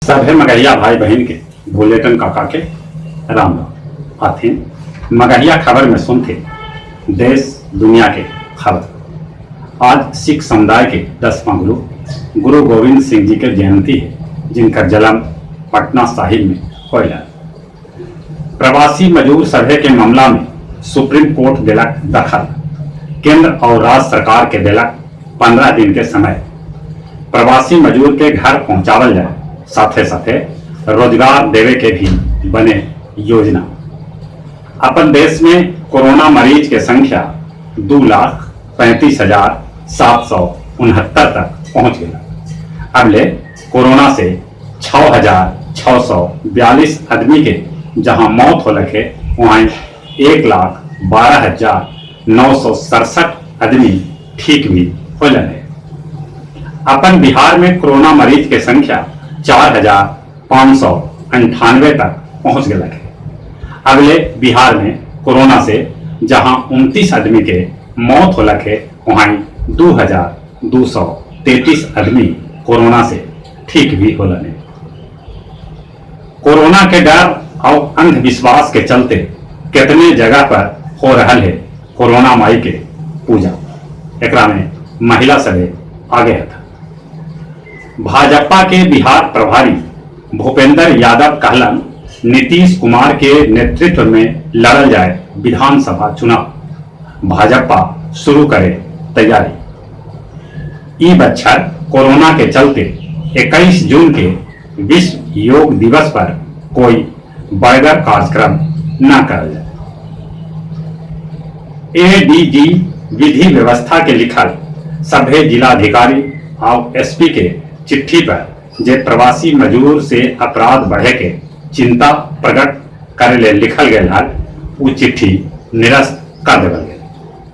सभे मगहिया भाई-बहिन के भुलेटन काका के राम-राम। आथिन मगहिया खबर में सुनथिन देश-दुनिया के खबर। आज सिख समुदाय के दसवां गुरु, गुरु गोविंद सिंह जी के जयंती हे, जिनकर जलम पटना साहिब में होयल हल। प्रवासी मजूर सभे के ममला में सुप्रीम कोर्ट देलक दखल, केंद्र आउ राज्य सरकार के देलक 15 दिन के समय। प्रवासी मजूर के घर पहुंचावल जाय, साथे-साथे रोजगार देवे के भी बने योजना। अपन देश में कोरोना मरीज के संख्या 2,35,769 तक पहुंच गेलक। अबले कोरोना से 6,642 अदमी के जहां मौत होलक हे, उहईं 1,12,967 अदमी ठीक भी होलन हे। अपन बिहार में कोरोना मरीज के संख्या 4,598 तक पहुंच गेलक हे। अबले बिहार में कोरोना से जहां 29 अदमी के मौत होलक हे, उहईं 2,233 अदमी कोरोना से ठीक भी होलन हे। कोरोना के डर आउ अंधविश्वास के चलते केतने जगह पर हो रहल हे कोरोना माई के पूजा। एकरा में महिला सभे आगे हथ। भाजपा के बिहार प्रभारी भूपेंद्र यादव कहलन, नीतीश कुमार के नेतृत्व में लड़ल जाए विधानसभा चुनाव। भाजपा शुरू करे तैयारी। ई बच्छर कोरोना के चलते 21 जून के विश्व योग दिवस पर कोई बड़गर कार्यक्रम न करल जाए। एडीजी विधि व्यवस्था के लिखल सभे जिलाधिकारी आउ एसपी के चिट्ठी पर जे प्रवासी मजूर से अपराध बढ़े के चिंता प्रकट करे ले लिखल गेल हल, उ चिट्ठी निरस्त कर देवल गेल।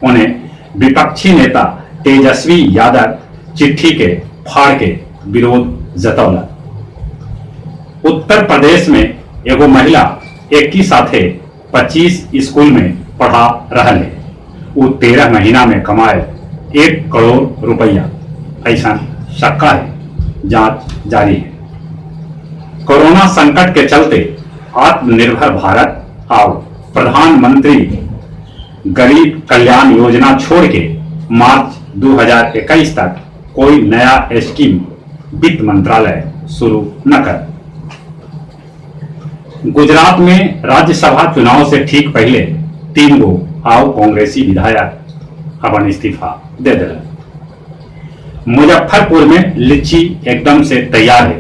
ओने विपक्षी नेता तेजस्वी यादव चिट्ठी के फाड़ के विरोध जतौलन। उत्तर प्रदेश में एगो महिला एक ही साथे 25 स्कूल में पढ़ा रहल हे। उ 13 महीना में कमाए 1 करोड़ रुपया, ऐसा शक्का है, जांच जारी है। कोरोना संकट के चलते आत्मनिर्भर भारत और प्रधानमंत्री गरीब कल्याण योजना छोड़ के मार्च 2021 तक कोई नया स्कीम वित्त मंत्रालय शुरू न कर। गुजरात में राज्यसभा चुनाव से ठीक पहले तीन गो आउ कांग्रेसी विधायक अपन इस्तीफा दे देलन। मुजफ्फरपुर में लीची एकदम से तैयार हे,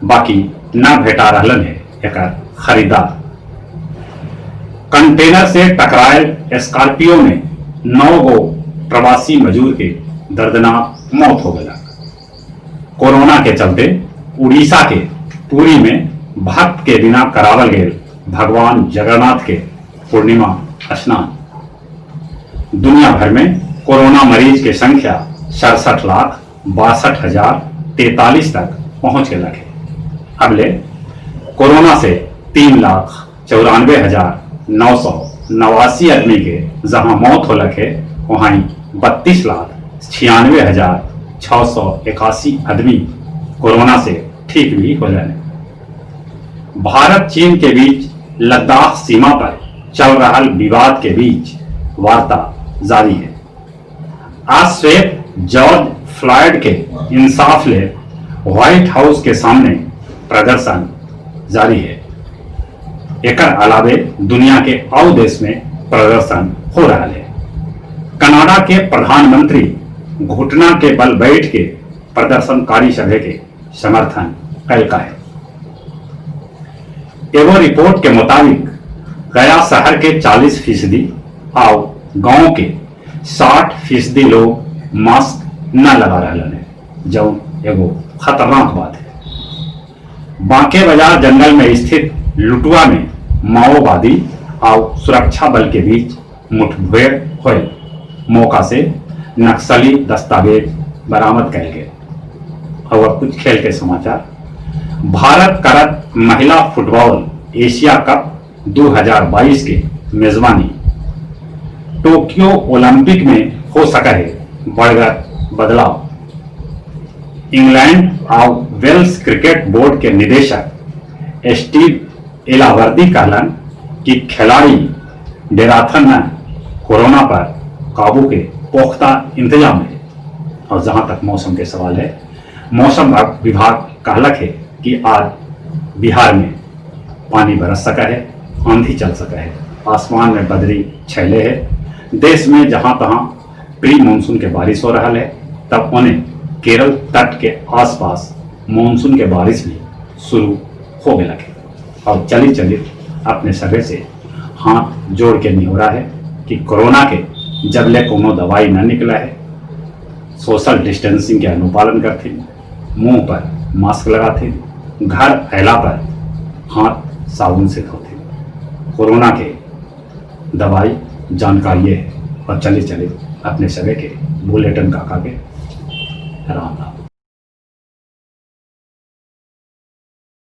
बाकी न भेटा रहलन हे एकर खरीदार। कंटेनर से टकरायल स्कॉर्पियो में 9 गो प्रवासी मजूर के दर्दनाक मौत हो गया। कोरोना के चलते उड़ीसा के पुरी में भक्त के बिना करावल गए भगवान जगन्नाथ के पूर्णिमा स्नान। दुनिया भर में कोरोना मरीज के संख्या 67,62,043 तक पहुंच गया है। अबले कोरोना से 3,94,989 आदमी के जहां मौत होलक है, वहां 32,96,681 आदमी कोरोना से ठीक भी हो जाने। भारत चीन के बीच लद्दाख सीमा पर चल रहा विवाद के बीच वार्ता जारी है। आज श्वेत जॉर्ज फ्लॉयड के इंसाफ ले व्हाइट हाउस के सामने प्रदर्शन जारी है। एकर अलावे दुनिया के और देश में प्रदर्शन हो रहा है। कनाडा के प्रधानमंत्री घुटना के बल बैठ के प्रदर्शनकारी सभा के समर्थन कैलका है। एगो रिपोर्ट के मुताबिक गया शहर के 40% और गांव के 60% लोग मास्क न लगा रहे हैं, जो एगो खतरनाक बात है। बांके बाजार जंगल में स्थित लुटुआ में माओवादी और सुरक्षा बल के बीच मुठभेड़ हुए। मौका से नक्सली दस्तावेज बरामद किए गए। और अब कुछ खेल के समाचार। भारत करत महिला फुटबॉल एशिया कप 2022 के मेजबानी। टोक्यो ओलंपिक में हो सका है बड़गर बदलाव। इंग्लैंड आउ वेल्स क्रिकेट बोर्ड के निदेशक स्टीव एलावर्दी कहलन कि खेलाड़ी डेराथन न, कोरोना पर काबू के पुख्ता इंतजाम है। और जहां तक मौसम के सवाल है, मौसम विभाग कहलक है कि आज बिहार में पानी बरस सका है, आंधी चल सका है, आसमान में बदली छैले है। देश में जहां तहां प्री मानसून के बारिश हो रहा है, तब उन्हें केरल तट के आसपास मानसून के बारिश भी शुरू हो गया है। और चली चली अपने सभे से हाथ जोड़ के निहोरा है कि कोरोना के जबले कोनो दवाई न निकला है, सोशल डिस्टेंसिंग के अनुपालन करते, मुंह पर मास्क लगाते, घर अला पर हाथ साबुन से धोते। कोरोना के दवाई जानकारी है। और चले चले अपने सभी के बुलेटिन काका के राम राम।